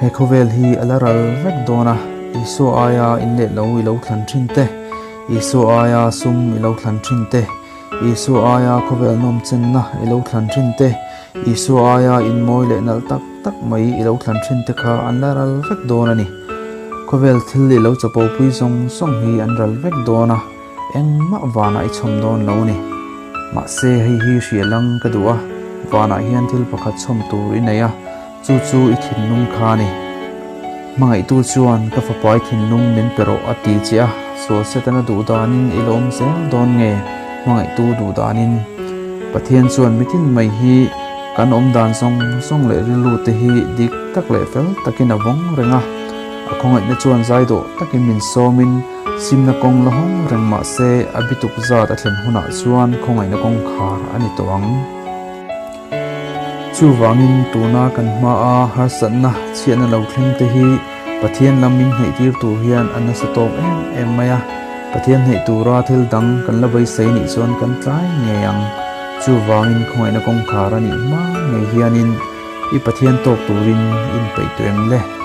He khawvel hi a la ral vek dawn a, Isua aia in leh lo i lo thlan thin te, Isua aia sum i lo thlan thin te, Isua aia khawvel nawm chenna i lo thlan thin te, Isua aia in mawi leh nalh tak tak mai i lo thlan thin te kha an la ral vek dawn a ni. Khawvel thil i lo chapopui zawng zawng hi an ral vek dawn a, engmah vanah i chhawm dawn lo a ni. Mahse hei hi hria lang ka duh a, vanah hian thil pakhat chhawm tur i nei a, chu chu i thinlung kha a ni. Hmangaihtu chuan ka fapa i thinlung min pe rawh a ti che a, sual setana duh danin i lawm zel dawn nge hmangaihtu duh danin? Pathian chuan mitin mai hi kan awm dan zawng zawng leh rilru te hi dik tak leh fel takin a vawng reng a, a khawngaihna chuan zai dawh takin min sawmin simna kawng la hawng reng mah se a bituk zat a thlen hunah chuan khawngaihna kawngkhar a ni tawh ang. Chuvangin tuna kan hmaa harsatna chhiatna lo thleng te hi Pathian lam min hnaih tir tur hian a nasa tawk em em mai a, Pathian hnaih tura thil dang kan la beisei nih chuan kan tlai ngei ang. Chuvangin khawngaihna kawngkhar a nih hma ngei hianin i Pathian tawk turin i inpeih tawh em le?